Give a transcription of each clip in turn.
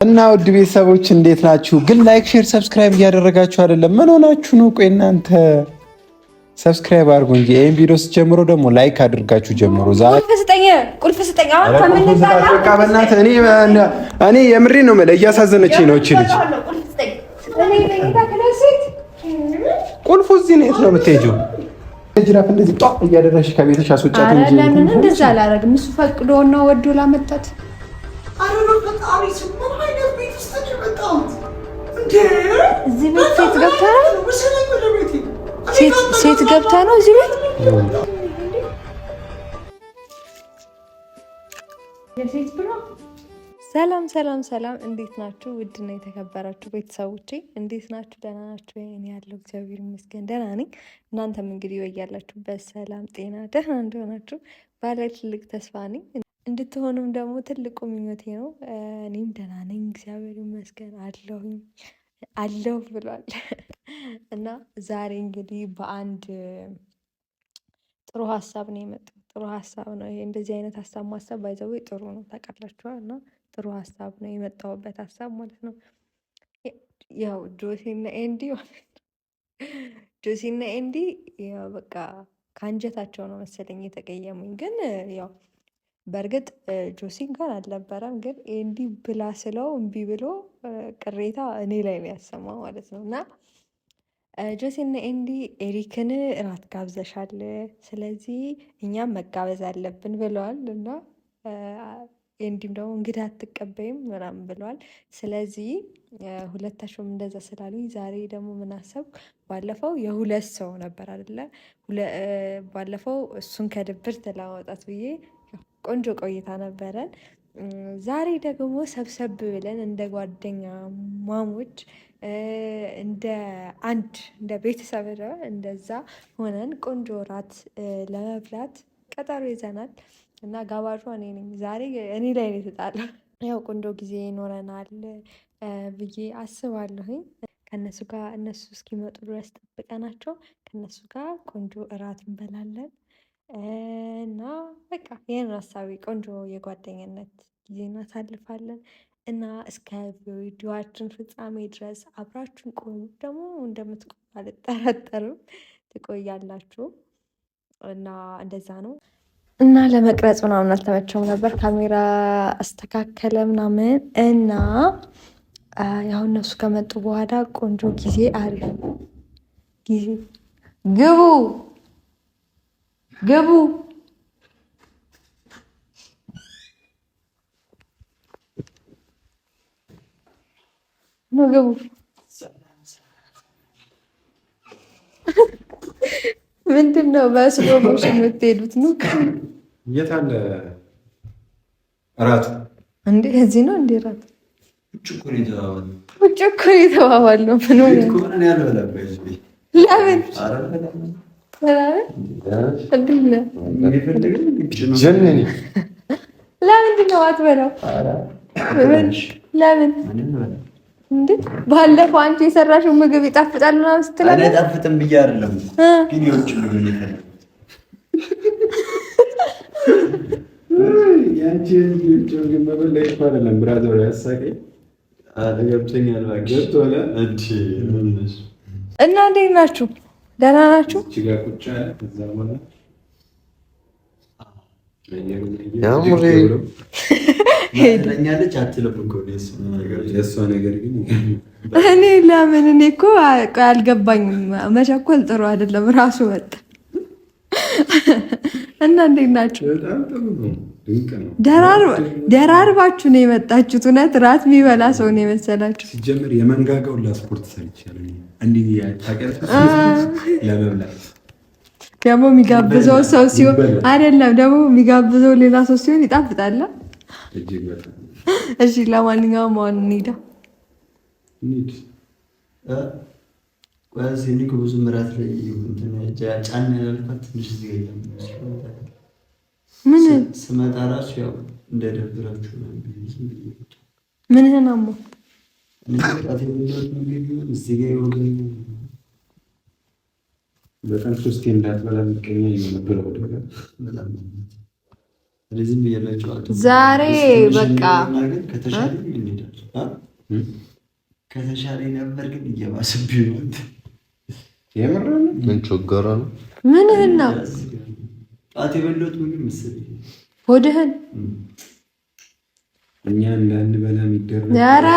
እና ውድ ቤተሰቦች እንዴት ናችሁ? ግን like፣ share፣ subscribe እያደረጋችሁ አይደለም። ምን ሆናችሁ ነው? ቆይ እናንተ subscribe አድርጉ እንጂ ይሄን ቪዲዮ ስትጀምሩ ደግሞ like አድርጋችሁ ጀምሩ። ዛሬ ቁልፍ ስጠኝ፣ አሁን ከምንጣላ በቃ በእናትህ እኔ የምሬ ነው የምልህ፣ እያሳዘነችኝ ነው እቺ ልጅ። ቁልፉ እዚህ ነው። የት ነው የምትሄጂው? ጅራፍ እንደዚህ ጧ እያደረግሽ ከቤትሽ አስወጫት እንጂ። ለምን እንደዛ አላደርግም። እሱ ፈቅዶ ነው ወዶ ላመጣት። እዚህ ቤት ሴት ገብታ ነው፣ ሴት ገብታ ነው እዚህ ቤት። ሰላም ሰላም ሰላም፣ እንዴት ናችሁ? ውድና የተከበራችሁ ቤተሰቦቼ እንዴት ናችሁ? ደህና ናችሁ? እኔ ያለው እግዚአብሔር ይመስገን ደህና ነኝ። እናንተም እንግዲህ በያላችሁበት ሰላም፣ ጤና፣ ደህና እንደሆናችሁ ባለ ትልቅ ተስፋ ነኝ። እንድትሆኑም ደግሞ ትልቁ ምኞቴ ነው። እኔም ደህና ነኝ እግዚአብሔር ይመስገን አለሁኝ አለሁ ብሏል እና ዛሬ እንግዲህ በአንድ ጥሩ ሀሳብ ነው የመጣው። ጥሩ ሀሳብ ነው ይሄ። እንደዚህ አይነት ሀሳብ ማሰብ by the way ጥሩ ነው ታውቃላችኋል። እና ጥሩ ሀሳብ ነው የመጣሁበት ሀሳብ ማለት ነው። ያው ጆሲና ኤንዲ ማለት ነው። ጆሲና ኤንዲ ያው በቃ ከአንጀታቸው ነው መሰለኝ የተቀየሙኝ። ግን ያው በእርግጥ ጆሲ እንኳን አልነበረም፣ ግን ኤንዲ ብላ ስለው እምቢ ብሎ ቅሬታ እኔ ላይ ነው ያሰማው ማለት ነው። እና ጆሲና ኤንዲ ኤሪክን እራት ጋብዘሻል፣ ስለዚህ እኛም መጋበዝ አለብን ብለዋል። እና ኤንዲም ደግሞ እንግዳ አትቀበይም ምናምን ብለዋል። ስለዚህ ሁለታቸውም እንደዛ ስላሉኝ ዛሬ ደግሞ ምን አሰብኩ፣ ባለፈው የሁለት ሰው ነበር አይደለ? ባለፈው እሱን ከድብርት ለማውጣት ብዬ ቆንጆ ቆይታ ነበረን። ዛሬ ደግሞ ሰብሰብ ብለን እንደ ጓደኛ ማሞች እንደ አንድ እንደ ቤተሰብ እንደዛ ሆነን ቆንጆ እራት ለመብላት ቀጠሮ ይዘናል እና ጋባዧ እኔ ነኝ። ዛሬ እኔ ላይ ነው የተጣለው። ያው ቆንጆ ጊዜ ይኖረናል ብዬ አስባለሁኝ። ከእነሱ ጋር እነሱ እስኪመጡ ድረስ ጠብቀናቸው ከእነሱ ጋር ቆንጆ እራት እንበላለን እና በቃ ይህን ሀሳቤ ቆንጆ የጓደኝነት ጊዜ እናሳልፋለን እና እስከ ቪዲዮአችን ፍጻሜ ድረስ አብራችሁን ቆዩ። ደግሞ እንደምትቆዩ አልጠራጠርም፣ ትቆያላችሁ እና እንደዛ ነው እና ለመቅረጽ ምናምን አልተመቸውም ነበር። ካሜራ አስተካከለ ምናምን እና ያው እነሱ ከመጡ በኋላ ቆንጆ ጊዜ አሪፍ ጊዜ ግቡ ግቡ ነው ግቡ። ምንድን ነው በ slow motion የምትሄዱት? ነው የት አለ እራቱ? እንዴ እዚህ ነው እንዴ እራቱ? ውጭ እኮ ነው የተባባልነው። ምን ሆነ? ለምን ለምንድን ነው አትበላው? ለምን እንዴ? ባለፈው አንቺ የሰራሽው ምግብ ይጣፍጣል ምናምን ስትል አይጣፍጥም ብዬ አይደለም፣ ግን የውጭ ምግብ ነው የፈለኩት። ያንቺ የውጭ ምግብ መበላ እኮ አይደለም brother፣ ያሳቀኝ ገብቶኛል። እና እንዴት ናችሁ? ደህና ናችሁ? እኔ ለምን እኔ እኮ አልገባኝም። መቸኮል ጥሩ አይደለም። ራሱ ወጣ እና እንዴት ናችሁ? ደራርባችሁ ነው የመጣችሁት። እውነት ራት የሚበላ ሰው ነው የመሰላችሁ። ሲጀምር የመንጋጋውን ለስፖርት ሰርቻለሁ። እንዲህ ለመብላት ደግሞ የሚጋብዘው ሰው ሲሆን አይደለም፣ ደግሞ የሚጋብዘው ሌላ ሰው ሲሆን ይጣፍጣል። እሺ፣ ለማንኛውም አሁን እንሂዳ። ብዙ ምራት ላይ ጫን ያላልኳት ትንሽ ምን ስመጣ እራሱ ያው እንደደብራችሁ ምንህን አሞ በቀን ሶስቴ እንዳትበላ ምቀኛ የነበረ ዛሬ በቃ ከተሻለኝ ነበር ግን እየባሰብኝ ነው። የምር ምን ቸገረ ነው? ምንህን ነው? ጣት የበላሁት ምግብ መሰለኝ። ሆድህን እኛ እንዳንበላ የሚደረግ ኧረ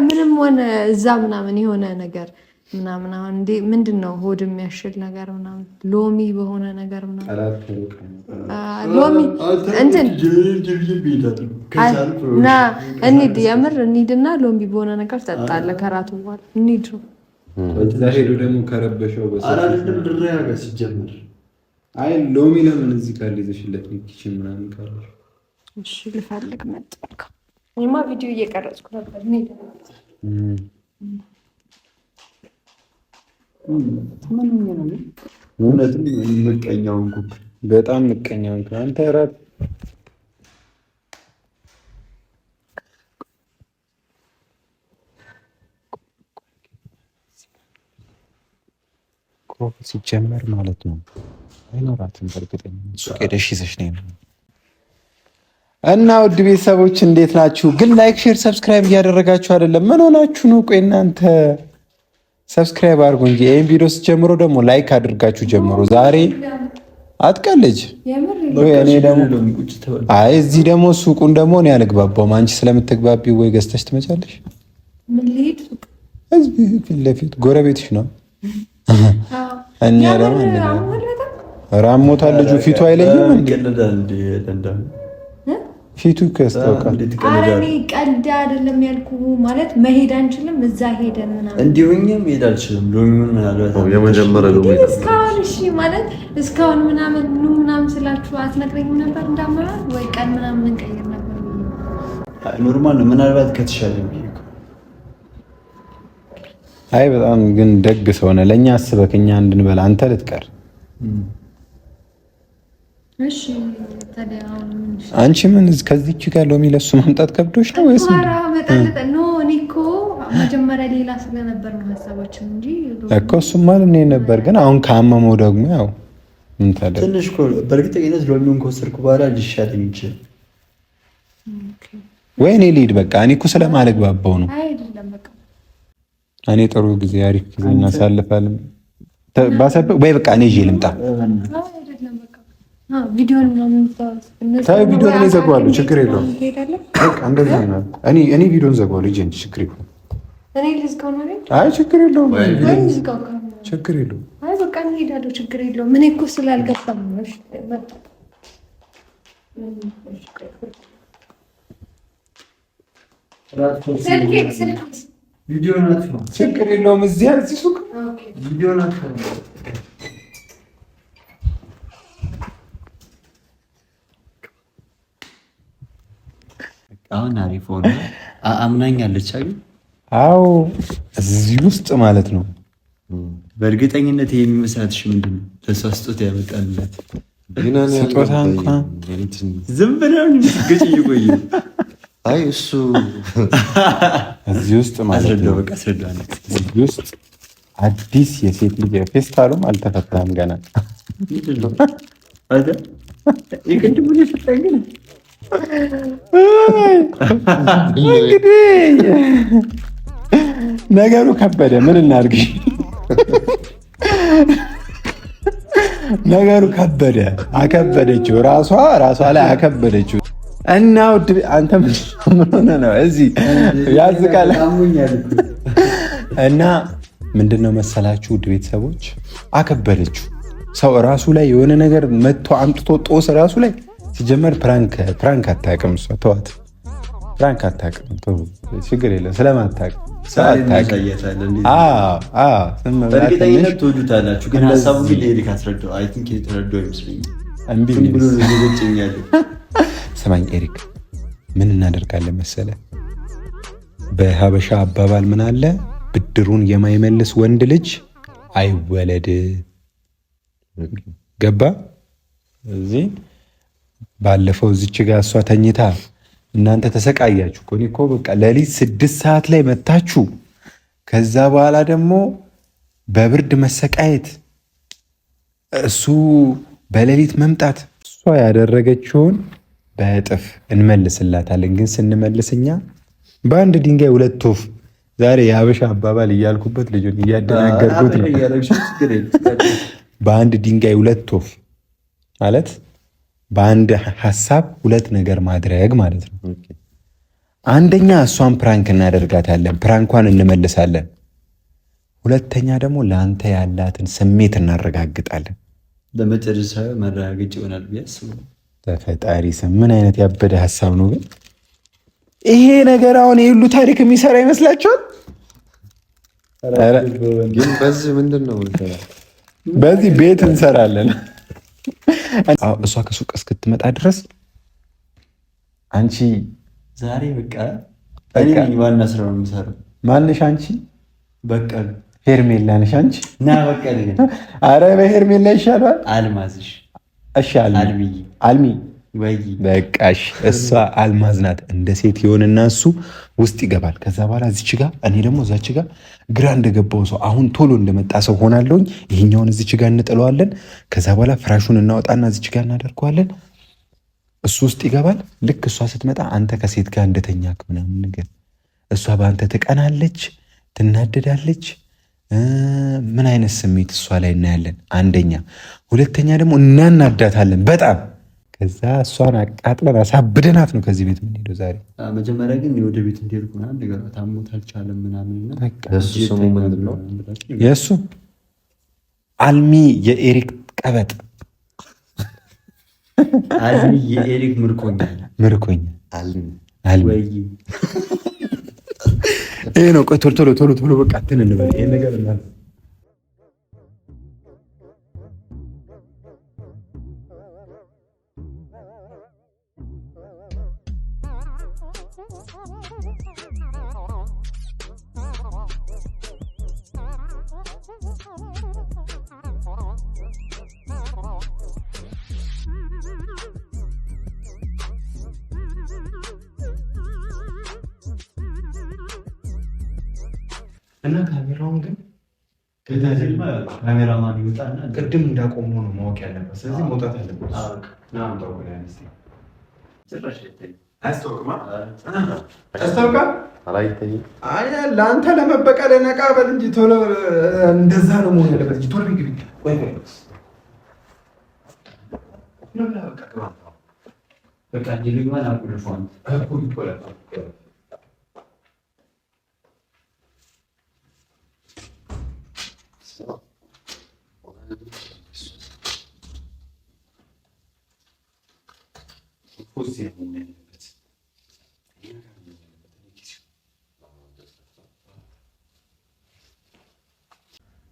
ምንም ሆነ እዛ ምናምን የሆነ ነገር ምናምን አሁን እንዴ ምንድን ነው ሆድ የሚያሽል ነገር ምናምን ሎሚ በሆነ ነገር ምናምን ሎሚ እንትን ና እንሂድ፣ የምር እንሂድና ሎሚ በሆነ ነገር ጠጣለህ ከራቱ በኋላ እንሂድ ነው። እዛ ሄዶ ደግሞ ከረበሸው አይደለም ድሬ ጋር ሲጀመር አይ ሎሚ ለምን እዚህ ካለ ይዘሽለት kitchen ምናምን ካለሽ እሺ ልፈልግ መጣሁ። እኔማ ቪዲዮ እየቀረጽኩ ነበር። እንሂድ እውነትም ምቀኛውን ኩክ በጣም ምቀኛውን አንተ እራት ሲጀመር ማለት ነው አይኖራትም። በእርግጠኝነት ሱቅ ሄደሽ ይዘሽ ነይ ነው። እና ውድ ቤተሰቦች እንዴት ናችሁ? ግን like፣ share፣ subscribe እያደረጋችሁ አይደለም። ምን ሆናችሁ ነው? ቆይ እናንተ subscribe አድርጉ እንጂ ይሄን ቪዲዮ ስትጀምሩ ደግሞ like አድርጋችሁ ጀምሩ። ዛሬ አትቀልጅ። እኔ ደግሞ አይ እዚህ ደግሞ ሱቁን ደግሞ እኔ አልግባባውም። አንቺ ስለምትግባቢ ወይ ገዝተሽ ትመጫለሽ። ምን ልሂድ ሱቅ እዚህ ፊት ለፊት ጎረቤትሽ ነው። እኛ ደግሞ ራሞታል ልጁ ፊቱ አይለይም እንዴ? ፊቱ እኮ ያስታውቃል። ኧረ እኔ ቀልድ አይደለም ያልኩህ። ማለት መሄድ አንችልም እዛ ሄደን ምናምን እንዲሁኛ መሄድ አልችልም። ሎሚውን ምናልባት የመጀመሪያ ሎሚ እስካሁን እሺ ማለት እስካሁን ምናምን ኑ ምናምን ስላችሁ አትነግረኝም ነበር እንዳመራል ወይ ቀን ምናምን እንቀይር ነበር። normal ነው። ምናልባት ከተሻለ አይ በጣም ግን ደግ ሰው ነህ። ለእኛ አስበህ እኛ እንድንበላ አንተ ልትቀር እሺ ታዲያ አሁን ምን አንቺ ምን ከዚች ጋር ሎሚ ለሱ ማምጣት ከብዶሽ ነው ወይስ? እኔ እኮ መጀመሪያ ሌላ ስለነበር ነው ሀሳባችን እንጂ እኮ እሱማ እኔ ነበር። ግን አሁን ካመመው ደግሞ ያው ምን ታደርግ ትንሽ እኮ በእርግጠኝነት ሎሚውን ከወሰድኩ በኋላ ሊሻለኝ ይችላል። ወይ እኔ ልሂድ በቃ። እኔ እኮ ስለማልግባባው ነው። አይደለም በቃ እኔ ጥሩ ጊዜ አሪፍ ጊዜ እናሳልፋለን። ባሰብ ወይ በቃ እኔ ይዤ ልምጣ። ቪዲዮን ምናምን ታይ ቪዲዮን እኔ ዘጋዋለሁ፣ ችግር የለውም። በቃ እንደዛ ነው። እኔ እኔ ቪዲዮን ዘጋዋለሁ እንጂ ችግር የለውም። እኔ ልዝጋው ነው አይደል? አይ ችግር የለውም። ችግር የለውም። አይ በቃ እንሄዳለሁ፣ ችግር የለውም። እኔ እኮ ስላልገባም ነው። እሺ መጣ። ችግር የለውም። እዚያ እዚህ ሱቅ አሁን አሪፍ ሆነ። አምናኛለች አይደል? አዎ እዚህ ውስጥ ማለት ነው። በእርግጠኝነት የሚመስላትሽ ምንድን ነው? ለእሷ ስጦታ ያመጣልላት ስጦታ እንኳን ዝም ብለው ግጭ እየቆየ አይ እሱ እዚህ ውስጥ ማለት ነው። በቃ አስረዳው። እዚህ ውስጥ አዲስ የሴት ልጅ ፌስታሉም አልተፈታም ገና። የቅድሙን የሰጠኝ ግን እንግዲህ ነገሩ ከበደ። ምን እናድርግ? ነገሩ ከበደ። አከበደችው፣ ራሷ ራሷ ላይ አከበደችው። እና ውድ አንተ ምን ሆነህ ነው እዚህ ያዝቃል? እና ምንድን ነው መሰላችሁ ውድ ቤተሰቦች፣ አከበደችው። ሰው ራሱ ላይ የሆነ ነገር መጥቶ አምጥቶ ጦስ ራሱ ላይ ሲጀመር prank አታውቅም እሷ ተዋት። prank አታውቅም፣ ችግር የለም ስለማታውቅ በእርግጠኝነት ትወዱታላችሁ። ግን ሀሳቡ ግን ለኤሪክ አስረዳው። I think የተረዳው ይመስለኛል። እምቢ ብሎ ነው። ስማኝ ኤሪክ፣ ምን እናደርጋለን መሰለ፣ በሀበሻ አባባል ምን አለ፣ ብድሩን የማይመልስ ወንድ ልጅ አይወለድ። ገባ? እዚህ ባለፈው እዚች ጋር እሷ ተኝታ እናንተ ተሰቃያችሁ እኮ። እኔ እኮ በቃ ሌሊት 6 ሰዓት ላይ መታችሁ። ከዛ በኋላ ደግሞ በብርድ መሰቃየት፣ እሱ በሌሊት መምጣት። እሷ ያደረገችውን በእጥፍ እንመልስላታለን። ግን ስንመልስ እኛ በአንድ ድንጋይ ሁለት ወፍ። ዛሬ የሀበሻ አባባል እያልኩበት ልጁን እያደናገርኩት ነው። በአንድ ድንጋይ ሁለት ወፍ ማለት በአንድ ሀሳብ ሁለት ነገር ማድረግ ማለት ነው። አንደኛ እሷን prank እናደርጋታለን፣ prank ኳን እንመልሳለን። ሁለተኛ ደግሞ ለአንተ ያላትን ስሜት እናረጋግጣለን። ለመጨረሻ መረጋገጫ ይሆናል ብዬ አስባለሁ። በፈጣሪ ስም ምን አይነት ያበደ ሀሳብ ነው ግን ይሄ ነገር! አሁን ይሄ ሁሉ ታሪክ የሚሰራ ይመስላችኋል? ግን በዚህ ምንድን ነው? በዚህ ቤት እንሰራለን። እሷ ከሱቅ እስክትመጣ ድረስ አንቺ ዛሬ በቃ እኔ ነኝ ዋና ስራውን የምሰራው። ማንሽ አንቺ? በቀሉ ሄርሜላ ነሽ አንቺ። ና በቀሉ። አረ በሄርሜላ ይሻላል። አልማዝሽ። እሺ አልሚ አልሚ በቃ እሺ፣ እሷ አልማዝ ናት። እንደ ሴት የሆነና እሱ ውስጥ ይገባል። ከዛ በኋላ እዚች ጋ እኔ ደግሞ እዛች ጋ ግራ እንደገባው ሰው አሁን ቶሎ እንደመጣ ሰው ሆናለሁኝ። ይሄኛውን እዚች ጋ እንጥለዋለን። ከዛ በኋላ ፍራሹን እናወጣና እዚች ጋ እናደርገዋለን። እሱ ውስጥ ይገባል። ልክ እሷ ስትመጣ አንተ ከሴት ጋር እንደተኛክ ምናምን ነገር እሷ በአንተ ትቀናለች፣ ትናደዳለች። ምን አይነት ስሜት እሷ ላይ እናያለን? አንደኛ። ሁለተኛ ደግሞ እናናዳታለን በጣም። ከዛ እሷን አቃጥለን አሳብደናት ነው ከዚህ ቤት የምንሄደው ዛሬ። መጀመሪያ ግን ወደ ቤት እንደሄድኩ ምናምን ነገር ታሞት አልቻለም ምናምን። የእሱ ስሙ ምንድን ነው? የእሱ አልሚ የኤሪክ ቀበጥ አልሚ የኤሪክ ምርኮኛ ምርኮኛ አልሚ ይሄ ነው። ቆይ ቶሎ ቶሎ ቶሎ ቶሎ በቃ እንትን እንበል ይሄን ነገር እናንተ እና ካሜራውን ግን ካሜራማን ይወጣና ቅድም እንዳቆመው ነው ማወቅ ያለበት። ስለዚህ መውጣት አለበት። ለአንተ ለመበቀል ነቃ በል እንጂ ቶሎ እንደዛ ነው መሆን ያለበት እንጂ ቶሎ ግቢ። ቆይ ቆይ በቃ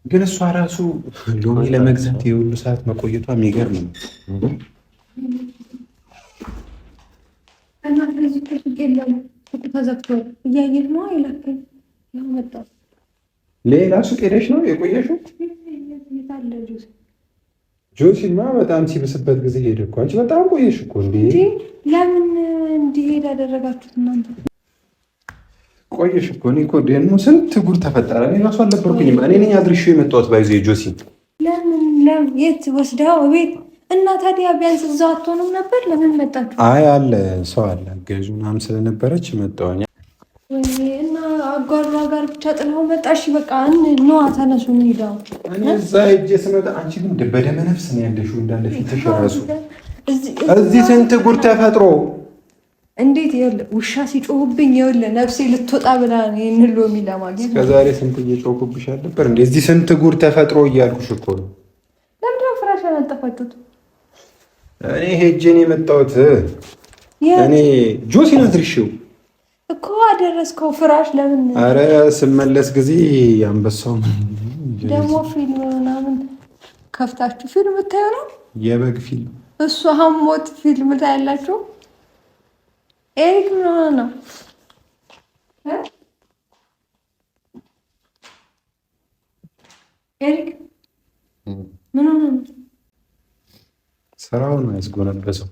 ግን እሷ ራሱ ሎሚ ለመግዛት የሁሉ ሰዓት መቆየቷ የሚገርም ነው። ሌላ ሱቅ ሄደሽ ነው የቆየሽው? ጆሲማ በጣም ሲብስበት ጊዜ ሄደ እኮ። አንቺ በጣም ቆየሽ እኮ እንዴ! ለምን እንዲሄድ ያደረጋችሁት እናንተ? ቆየሽ እኮ። እኔ እኮ ደግሞ ስንት ጉድ ተፈጠረ። እኔ እራሱ አልነበርኩኝም። እኔ ነኝ አድርሼው የመጣሁት። ባይዞ ጆሲ ለምን ለምን የት ወስደኸው ቤት እና ታዲያ ቢያንስ እዛው አትሆኑም ነበር? ለምን መጣችሁ? አይ አለ ሰው አለ ገዥ ምናምን ስለነበረች መጣሁኝ። እና አጓሯ ጋር ብቻ ጥለው መጣሽ። በቃ ነዋ፣ ተነሱ እንሂድ። እኔ እዛ ሄጄ ስመጣ አንቺ ግን በደመ ነፍስ ነው ያለሽው እንዳለ ፊትሽ እራሱ እዚህ ስንት ጉድ ተፈጥሮ እንዴት ይኸውልህ፣ ውሻ ሲጮሁብኝ ይኸውልህ ነፍሴ ልትወጣ ብላ ይህንን ሎሚ ለማግኘት እስከዛሬ ስንት እየጮሁብሽ አልነበር እንዴ? እዚህ ስንት ጉድ ተፈጥሮ እያልኩሽ እኮ ነው። ለምንድን ነው ፍራሽ ያነጠፋችሁት? እኔ ሄጄ ነው የመጣሁት። እኔ ጆሲን አድርሼው እኮ አደረስከው። ፍራሽ ለምን? አረ ስመለስ ጊዜ አንበሳው ደግሞ ፊልም ምናምን ከፍታችሁ ፊልም ታዩ ነው፣ የበግ ፊልም እሱ ሀሞት ፊልም ታያላችሁ። ኤሪክ ምን ሆነ ነው? ኤሪክ ምን ሆነ ነው? ስራው ነው ያስጎነበሰው።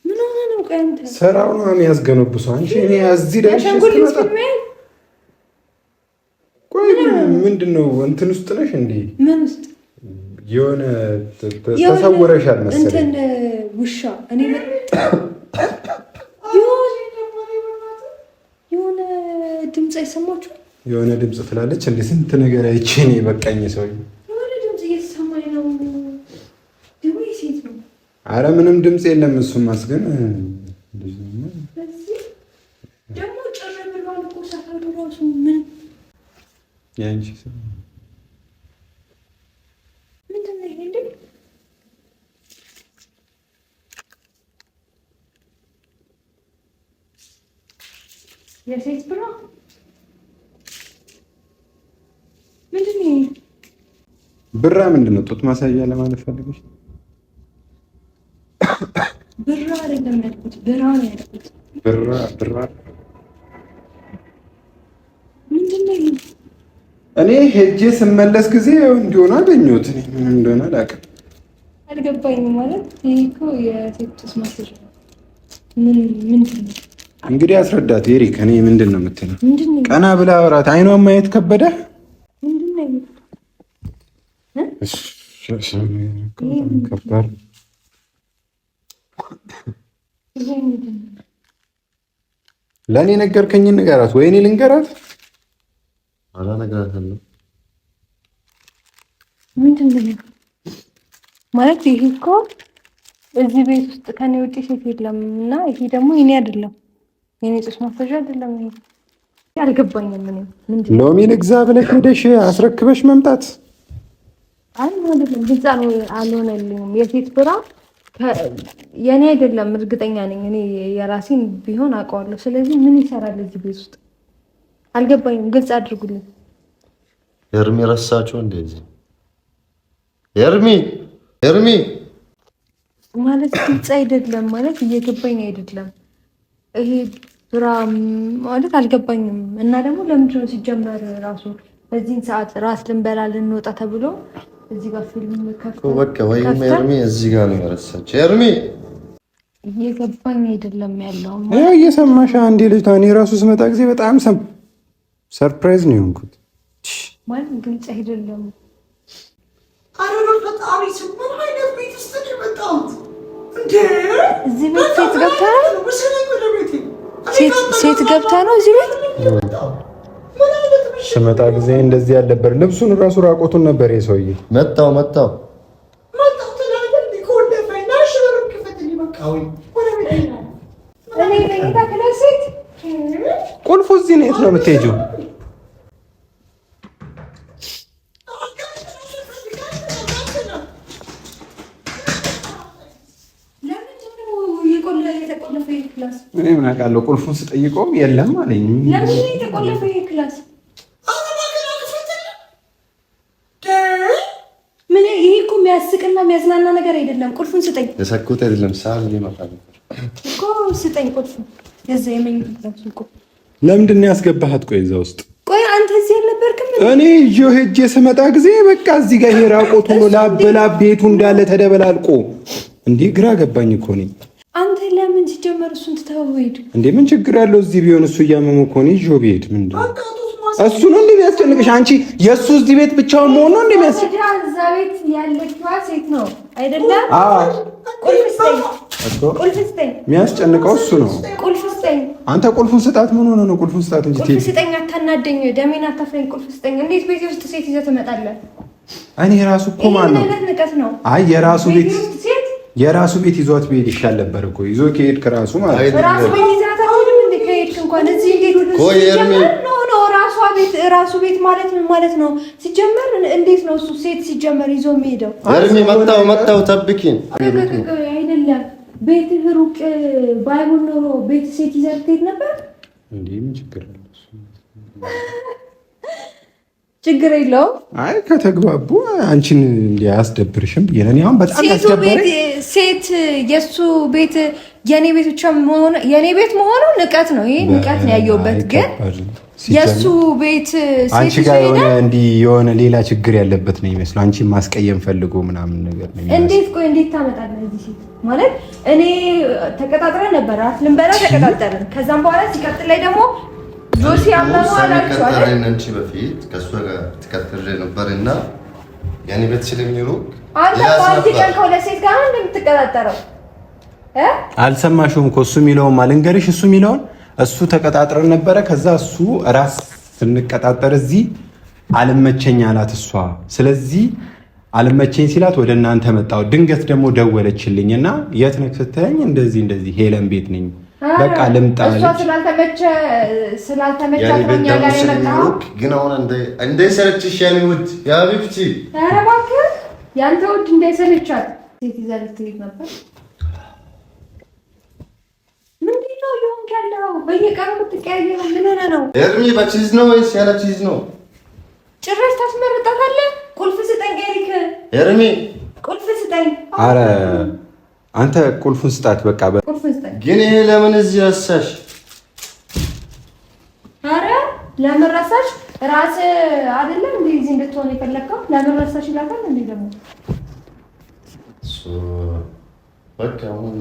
ምን ሆነ ነው? ቆይ አንተ ስራው ነው የሚያስገነብሰው። አንቺ እኔ እዚህ ደርሼ ቆይ ምንድን ነው እንትን ውስጥ ነሽ እንዴ? ምን ውስጥ የሆነ ተሰውረሻል መሰለኝ። እንትን ውሻ እኔ ድምፅ አይሰማችሁም? የሆነ ድምፅ ትላለች እንደ ስንት ነገር አይቼ እኔ በቃኝ። ሰውዬ የሆነ ድምፅ እየተሰማኝ ነው። ደግሞ የሴት ነው። አረ ምንም ድምፅ የለም። እሱም ማስገን ደግሞ ጭር ብሏል እኮ ሰፈሩ ራሱ ምን ያንቺ ሰው ምንድን ነው ይሄ እንዴ? የሴት ብራ ምንድን ነው ይሄ? ብራ ምንድን ነው? ጡት ማሳያ ለማለት ፈልገሽ? ብራ አይደለም ያልኩት፣ ብራ ነው ያልኩት። ብራ ብራ ምንድን ነው ይሄ? እኔ ሄጄ ስመለስ ጊዜ እንዲሆነ አገኘሁት። እኔ ምን እንደሆነ አላውቅም፣ አልገባኝም። ማለት ይሄ እኮ የሴት ጡት ማስያዣ ነው። ምን ምንድን ነው እንግዲህ አስረዳት ኤሪክ። እኔ ምንድን ነው የምትለው? ምንድን ነው ቀና ብላ አውራት። አይኗን ማየት ከበደ። ምንድን ነው ይሄ? ከባድ ይሄ ምንድን ነው? ለእኔ ነገርከኝን ንገራት፣ ወይ እኔ ልንገራት። ኧረ እነግራታለሁ። ምንድን ነው ይሄ? ማለት ይሄ እኮ እዚህ ቤት ውስጥ ከኔ ውጪ ሴት የለም እና ይሄ ደግሞ የኔ አይደለም፣ የኔ ጡት ማስያዣ አይደለም። ይሄ አልገባኝም። እኔ ምንድን ነው ሎሚ ልግዛ ብለሽ ሄደሽ አስረክበሽ መምጣት አይ አይደለም፣ ግልጽ አልሆነልኝም። የሴት ብራ የኔ አይደለም፣ እርግጠኛ ነኝ እኔ የራሴን ቢሆን አውቀዋለሁ። ስለዚህ ምን ይሰራል እዚህ ቤት ውስጥ አልገባኝም። ግልጽ አድርጉልኝ። ኤርሚ ረሳቸው እንደዚህ ኤርሚ ኤርሚ ማለት ግልጽ አይደለም፣ ማለት እየገባኝ አይደለም። ይሄ bra ማለት አልገባኝም። እና ደግሞ ለምንድን ነው ሲጀመር ራሱ በዚህን ሰዓት ራስ ልንበላ ልንወጣ ተብሎ እዚህ ጋር ፊልም ከፍተን በቃ ወይም ኤርሚ እዚህ ጋር ነው የረሳቸው። ኤርሚ እየገባኝ አይደለም ያለው። ያው እየሰማሽ አንዴ ልጅቷ እኔ ራሱ ስመጣ ጊዜ በጣም surprise ነው የሆንኩት። ማለት ግልጽ አይደለም። ኧረ በፈጣሪ ስም ምን አይነት ቤት ውስጥ ነው የመጣሁት እንዴ? እዚህ ቤት ሴት ገብታ ነው ውሰደኝ ወደ ቤቴ። ሴት ገብታ ነው እዚህ ቤት ምን አይነት ምሽት ስመጣ ጊዜ እንደዚህ ያልነበር። ልብሱን ራሱ ራቆቱን ነበር የሰውዬ። መጣው መጣው መጣሁ ትላለህ እንዴ? ከወለፈኝ ና እሺ፣ በሩን ክፈትልኝ በቃ። ወይ ወደ ቤቴ ና። እኔ መኝታ ክላስ ሴት ቁልፉ እዚህ ነው። የት ነው የምትሄጂው? ለምንድን ነው የተቆለፈ ይሄ class? እኔ ምን አውቃለሁ? ቁልፉን ስጠይቀውም የለም አለኝ። ለምንድን ነው የተቆለፈ ይሄ class? ኧረ እባክህ ና ክፈትልኝ። ምን ይሄ እኮ የሚያስቅና የሚያዝናና ነገር አይደለም። ቁልፉን ስጠኝ የሰኩት አይደለም ሳል ሊመጣ ነበር እኮ ስጠኝ ቁልፉን። የዛ የመኝታ class ኡን ቁልፍ። ለምንድን ነው ያስገባሃት? ቆይ እዛ ውስጥ ቆይ አንተ እዚህ አልነበርክም? እኔ ይዤው ሄጄ ስመጣ ጊዜ በቃ እዚህ ጋር ይሄ ራቆት ሆኖ ላበላብ ቤቱ እንዳለ ተደበላልቆ እንዲህ ግራ ገባኝ እኮ እኔ። አንተ ለምን ሲጀመር እሱን ትተኸው ሄድክ? እንዴ ምን ችግር ያለው እዚህ ቢሆን? እሱ እያመመው እኮ ነው ይዤው ብሄድ ምንድን ነው በቃ ጡት ማስያዣ እሱ ነው እንዴ የሚያስጨንቅሽ? አንቺ የእሱ እዚህ ቤት ብቻውን መሆን ነው እንዴ የሚያስ እዛ ቤት ያለችዋ ሴት ነው አይደለም? አዎ ቁልፍ ስጠኝ፣ እኮ ቁልፍ ስጠኝ፣ የሚያስጨንቀው እሱ ነው። ቁልፍ ስጠኝ፣ አንተ ቁልፉን ስጣት። ምን ሆነ ነው? ቁልፉን ስጣት እንጂ ቁልፍ ትሄድ። ስጠኝ። አታናደኝ፣ ደሜን አታፍለኝ። ቁልፍ ስጠኝ። እንዴት ቤቴ ውስጥ ሴት ይዘህ ትመጣለህ? እኔ ራሱ እኮ ይሄ ማን ምን ነው? አይነት ንቀት ነው? አይ የራሱ ቤቴ ቤት ውስጥ ሴት የራሱ ቤት ይዟት ብሄድ ይሻል ነበር እኮ ይዞ ከሄድክ ራሱ ማለት ነው። ራሱ ቤት ይዘሃት አትሄድም እንዴ? ከሄድክ እንኳን እዚህ እንዴት ቆይ ኤርሚ፣ ሲጀመር no no ራሷ ቤት ራሱ ቤት ማለት ምን ማለት ነው? ሲጀመር እንዴት ነው እሱ ሴት ሲጀመር ይዞ የሚሄደው? ኤርሚ መጣው መጣው ጠብቂኝ። አይደለም ቤትህ ሩቅ ባይሆን ኖሮ ቤት ሴት ይዘህ ትሄድ ነበር። እንዴ ምን ችግር አለው? እሱ? ችግር የለውም። አይ ከተግባቡ አንቺን እንዲህ አያስደብርሽም ብዬ ነው። እኔ አሁን በጣም ሴቱ ያስደበረኝ ቤት ሴት የእሱ ቤት የኔ ቤት ብቻ መሆኑ የኔ ቤት መሆኑ ንቀት ነው። ይሄ ንቀት ነው ያየሁበት። ግን አይ ከባድ ነው። የእሱ ሲጀመር ቤት ሴት አንቺ ይዞ ጋር የሆነ ይሄዳል። እንዲህ የሆነ ሌላ ችግር ያለበት ነው የሚመስለው። አንቺን ማስቀየም ፈልጎ ምናምን ነገር ነው የሚመስለው። እንዴት ቆይ እንዴት ታመጣለህ እዚህ ሴት? ማለት እኔ ተቀጣጥረን ነበር እራት ልንበላ ተቀጣጠርን። ከዛም በኋላ ሲቀጥል ላይ ደግሞ ጆሲ አመመው አላችሁ አይደል? ቀጠረን አንቺ በፊት ከእሷ ጋር ትቀጥሬ ነበር እና ያኔ ቤት ስለሚሩቅ አንተ ሌላ በአንድ ሰው ቀን ከሁለት ሴት ጋር ነው እንደምትቀጣጠረው እ? አልሰማሽውም እኮ እሱ የሚለውን ልንገርሽ። እሱ የሚለውን እሱ ተቀጣጥረን ነበረ። ከዛ እሱ ራስ ስንቀጣጠር እዚህ አልመቸኝ አላት እሷ። ስለዚህ አልመቸኝ ሲላት ወደ እናንተ መጣሁ። ድንገት ደግሞ ደወለችልኝ እና የት ነህ ስትለኝ እንደዚህ እንደዚህ ሄለን ቤት ነኝ በቃ ልምጣ እሷ ስላልተመቻት ነው እኛ ጋር የመጣኸው። ግን አሁን እንዳይሰለችሽ የኔ ውድ የሀቢብቲ፣ ኧረ እባክህ ያንተ ውድ እንዳይሰለቻት ሴት ይዛ ልትሄድ ነበር። ምንድን ነው እየሆንክ ያለው? በየቀኑ የምትቀያየረው ምን ሆነህ ነው? ኤርሚ በ cheese ነው ወይስ ያለ cheese ነው? ጭራሽ ታስመርጣታለህ። ቁልፍ ስጠኝ ኤሪክ። ኤርሚ ቁልፍ ስጠኝ። ኧረ አንተ ቁልፉን ስጣት በቃ። ቁልፉን ስጠኝ። ግን ይሄ ለምን እዚህ ረሳሽ? ኧረ ለምን ረሳሽ? ራስህ አይደለም እንዴ እዚህ እንድትሆን የፈለግከው? ለምን ረሳሽ ይላታል እንዴ ደግሞ። በቃ አሁን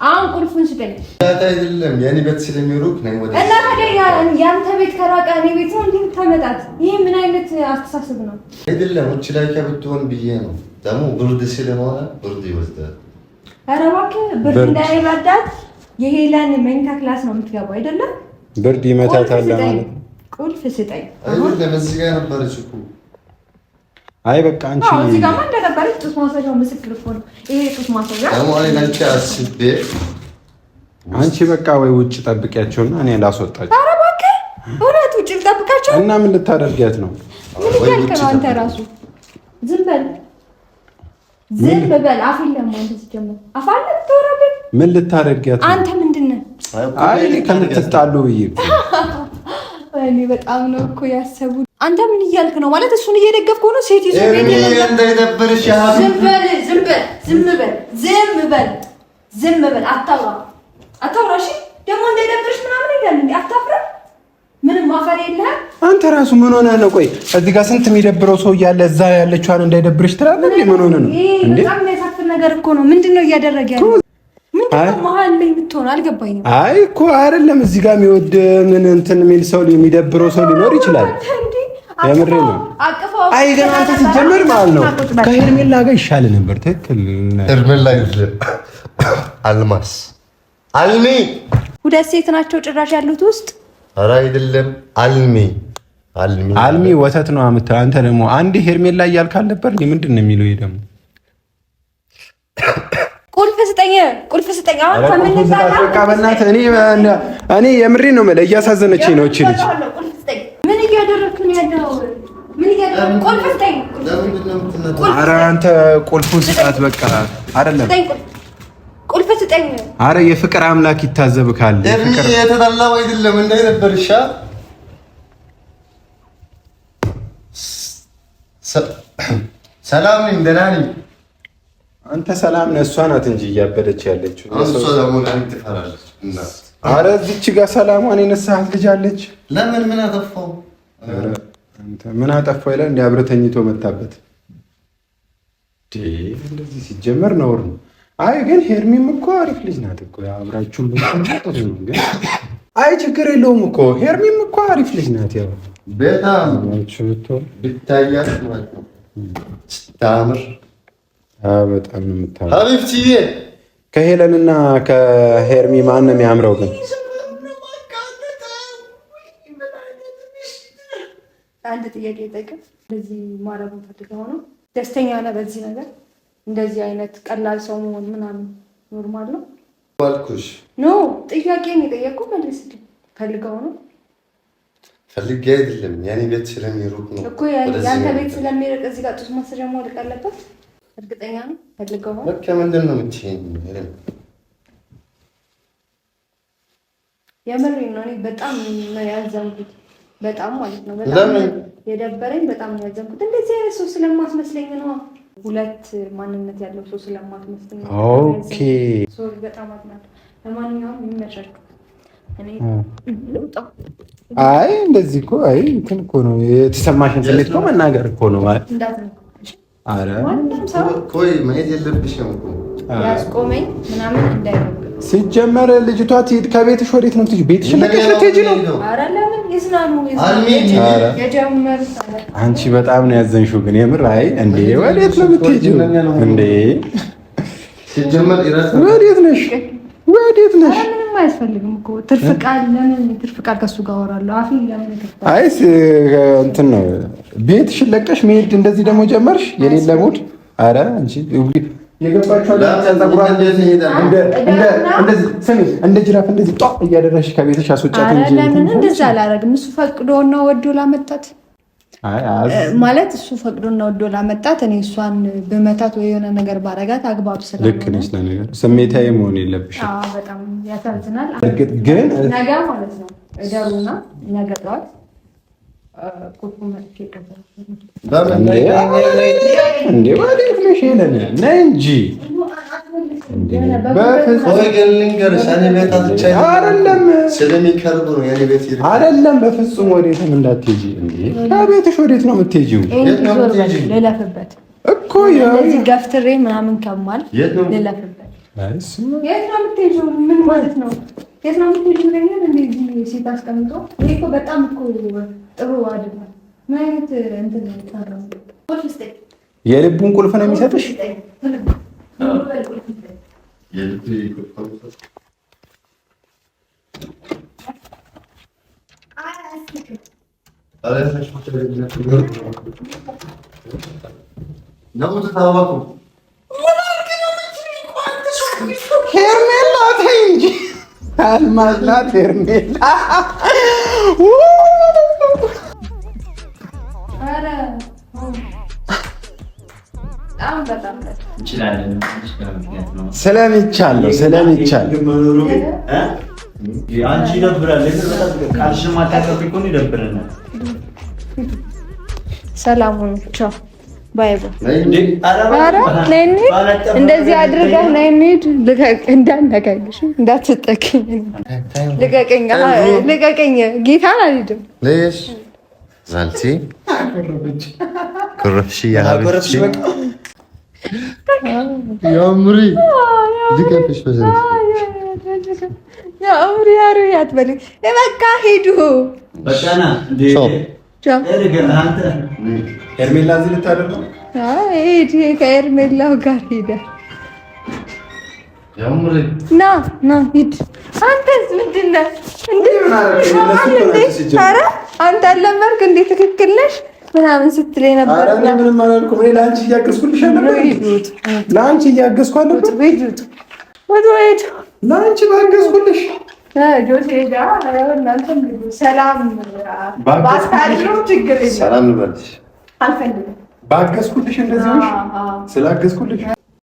አሁን ቁልፉን ስጠኝ። አይደለም የኔ ቤት ስለሚሩቅ ነኝ ወደ እና ታዲያ ያንተ ቤት ከራቀ እኔ ቤት ነው እንዴ የምታመጣት? ይሄ ምን አይነት አስተሳሰብ ነው? አይደለም ውጭ ላይ ከብትሆን ብዬ ነው። ደግሞ ብርድ ስለሆነ ብርድ ይወስዳል። ኧረ እባክህ ብርድ እንዳይበርዳት የሄለን መኝታ class ነው የምትገባው አይደለም? ብርድ ይመታታል ማለት ነው። ቁልፍ ስጠኝ። አይደለም እዚህ ጋር ነበረች እኮ። አይ በቃ አንቺ አዎ፣ እዚህ ጋርማ እንደነበረች ጡት ማስያዣው ምስክር እኮ ነው። ይሄ ጡት ማስያዣ ደግሞ እኔ ለአንቺ አስቤ አንቺ በቃ ወይ ውጭ ጠብቂያቸውና እኔ ላስወጣቸው። ኧረ እባክህ እውነት ውጭ ልጠብቃቸው እና ምን ልታደርጊያት ነው? ምን እያልክ ነው አንተ ራሱ? ዝም በል ዝም በል። አፍ የለም አንተ ሲጀምር አፍ አለ የምታወራበት። ምን ልታደርጊያት ነው? አንተ ምንድን ነህ? አይ ከምትጣሉ ብዬ እኮ እኔ በጣም ነው እኮ ያሰቡት። አንተ ምን እያልክ ነው ማለት? እሱን እየደገፍክ ሆኖ ሴት ይዞ ቤት እንዳይደብርሽ። ዝም በል ዝም በል ዝም በል ዝም በል ዝም በል። አታውራ አታውራ። እሺ ደግሞ እንዳይደብርሽ ምናምን ይላል እንዴ? አታፍርም? ምንም ማፈር የለህም። አንተ ራሱ ምን ሆነህ ነው? ቆይ እዚህ ጋር ስንት የሚደብረው ሰው እያለ እዛ ያለችዋን እንዳይደብርሽ ትላለህ እንዴ? ምን ሆነህ ነው እንዴ? በጣም የሚያሳፍር ነገር እኮ ነው። ምንድን ነው እያደረገ ያለው? ምንድን ነው መሀል ላይ የምትሆነው? አልገባኝም። አይ እኮ አይደለም እዚህ ጋር የሚወድ ምን እንትን የሚል ሰው የሚደብረው ሰው ሊኖር ይችላል። የምሬ ነው። አይ ግን አንተ ሲጀመር ማለት ነው ከሄርሜላ ጋር ይሻል ነበር። ትክክል። ሄርሜላ አይደለም አልማስ አልሚ ሁለት ሴት ናቸው ጭራሽ ያሉት ውስጥ። ኧረ አይደለም አልሚ አልሚ አልሚ ወተት ነው የምትለው አንተ ደግሞ አንድ ሄርሜላ እያልክ አልነበር? ምንድን ነው የሚለው ይሄ ደግሞ? ቁልፍ ስጠኝ፣ ቁልፍ ስጠኝ። አሁን ከምንጣላ በቃ በእናትህ እኔ የምሬ ነው የምልህ፣ እያሳዘነችኝ ነው እቺ ልጅ። ምን እያደረግክ ነው ያለው? ምን እያደረግክ? ቁልፍ ስጠኝ። ኧረ አንተ ቁልፉን ስጣት በቃ። አይደለም ቁልፍ ስጠኝ። አረ የፍቅር አምላክ ይታዘብካል። የተጣላው አይደለም እንዳይደብርሽ። ሰላም ነኝ፣ ደህና ነኝ። አንተ ሰላም ነህ፣ እሷ ናት እንጂ እያበደች ያለችው። እሷ ደግሞ ለምን ትፈራለች? አረ እዚች ጋር ሰላሟን የነሳሃት ልጅ አለች። ለምን ምን አጠፋው? አንተ ምን አጠፋው ይላል። እንደ አብረህ ተኝቶ መታበት። እንደዚህ ሲጀመር ነውር ነው። አይ ግን ሄርሚም እኮ አሪፍ ልጅ ናት እኮ አብራችሁም ጥሩ ነው። ግን አይ ችግር የለውም እኮ ሄርሚም እኮ አሪፍ ልጅ ናት። ያው በጣም ብታያት ማለት ነው ስታምር፣ በጣም ነው የምታምር። ሀቢብትዬ ከሄለንና ከሄርሚ ማን ነው የሚያምረው ግን? አንድ ጥያቄ ጠይቅ። እንደዚህ ማረጉን ፈልገው ነው? ደስተኛ ነህ በዚህ ነገር? እንደዚህ አይነት ቀላል ሰው መሆን ምናምን normal ነው አልኩሽ። No ጥያቄ ነው የጠየቅኩህ፣ መልስልኝ። ፈልገው ነው? ፈልጌ አይደለም፣ የኔ ቤት ስለሚሩቅ ነው እኮ። ያንተ ቤት ስለሚርቅ እዚህ ጋር ጡት ማስያዣ መውደቅ አለበት። እርግጠኛ ነው? ፈልገው ነው? በቃ ምንድን ነው የምትይኝ? የምሬን ነው። እኔ በጣም ነው ያዘንኩት፣ በጣም ማለት ነው። በጣም የደበረኝ፣ በጣም ነው ያዘንኩት። እንደዚህ አይነት ሰው ስለማትመስለኝ ነው። ሁለት ማንነት ያለው ሰው ስለማትመስለኝ። Okay፣ sorry፣ በጣም አዝናለሁ። ለማንኛውም ይመቻችሁ። እኔ ልውጣ። አይ እንደዚህ እኮ አይ እንትን እኮ ነው የተሰማሽን ስሜት እኮ መናገር እኮ ነው ማለት። ኧረ ቆይ መሄድ የለብሽም እኮ ያስቆመኝ ምናምን እንዳይሆን። ሲጀመር ልጅቷ ትሄድ ከቤትሽ ወዴት ነው የምትሄጂው? ቤትሽን ለቀሽ ልትሄጂ ነው? ኧረ ለምን ይዝናኑ። የጀመሩት አንቺ በጣም ነው ያዘንሽው ግን የምር። አይ እንዴ ወዴት ነው የምትሄጂው እንዴ? ሲጀመር ወዴት ነሽ? ወዴት ነሽ? ምንም አያስፈልግም እኮ ትርፍ ቃል። ለምን ትርፍ ቃል ከሱ ጋር አወራለሁ? አፌን ለምን እከፍታለሁ? አይ እንትን ነው ቤትሽን ለቀሽ መሄድ እንደዚህ ደግሞ ጀመርሽ። የሌለ mood። ኧረ አንቺ የገባችሁ እንደዚህ እንደ ጅራፍ እንደዚህ ጧ እያደረግሽ ከቤትሽ አስወጫት እንጂ ለምን እንደዛ አላደርግም። እሱ ፈቅዶና ወዶ ላመጣት ማለት እሱ ፈቅዶና ወዶ ላመጣት እኔ እሷን በመታት ወይ የሆነ ነገር ባረጋት አግባብ ስለሆነ ልክ ነሽ። ለነገሩ ስሜታዊ መሆን የለብሽም። በጣም ያሳዝናል። እርግጥ ግን ነገ ማለት ነው እደሩና ነገ ጠዋት እንዴ ወዴት ነሽ ሄለን? ነይ እንጂ አይደለም፣ በፍጹም ወዴትም እንዳትሄጂ። ከቤትሽ ወዴት ነው የምትሄጂው? ልለፍበት እኮ እንደዚህ ገፍትሬ ምናምን ከማል ልለፍበት። የት ነው የምትሄጂው? ምን ማለት ነው? የት ነው የምትሄጂው? እንደዚህ ሴት አስቀምጦ ይሄ እኮ በጣም እኮ ጥሩ አይደለም። ምን አይነት እንትን ነው? የልቡን ቁልፍ ነው የሚሰጥሽ። ሄርሜላ ተይ እንጂ አልማዝ ናት ሄርሜላ። ስለሚቻል ነው ስለሚቻል አንቺ ይደብራል። ቃልሽን ማታቀብ እኮ ይደብረናል። ሰላሙን ቻው bye bye። እንደዚህ አድርገህ ነይ እንሂድ። እንዳነካኝሽ እንዳትጠቂኝ፣ ልቀቀኝ፣ ልቀቀኝ። ጌታን አልሄድም። ليش زعلتي كرفشي يا حبيبتي يا عمري ልቀፍሽ يا عمري يا روحي አትበለኝ። በቃ ሂዱ። ሄርሜላ እዚህ ልታደር ነው። ሂድ ከሄርሜላው ጋር ሂደ። ና ና ሂድ። አንተስ ምንድን ነህ? ኧረ አንተ አልለመድክ እንዴ? ትክክል ነሽ ምናምን ስትል ነበር። ኧረ እኔ ምንም አላልኩም። እኔ ለአንቺ እያገዝኩልሽ አልነበር? ለአንቺ እያገዝኩ አልነበር? ለአንቺ ባገዝኩልሽ ሰላም ልበልሽ አልፈልግም። ባገዝኩልሽ እንደዚህ ሆንሽ። ስላገዝኩልሽ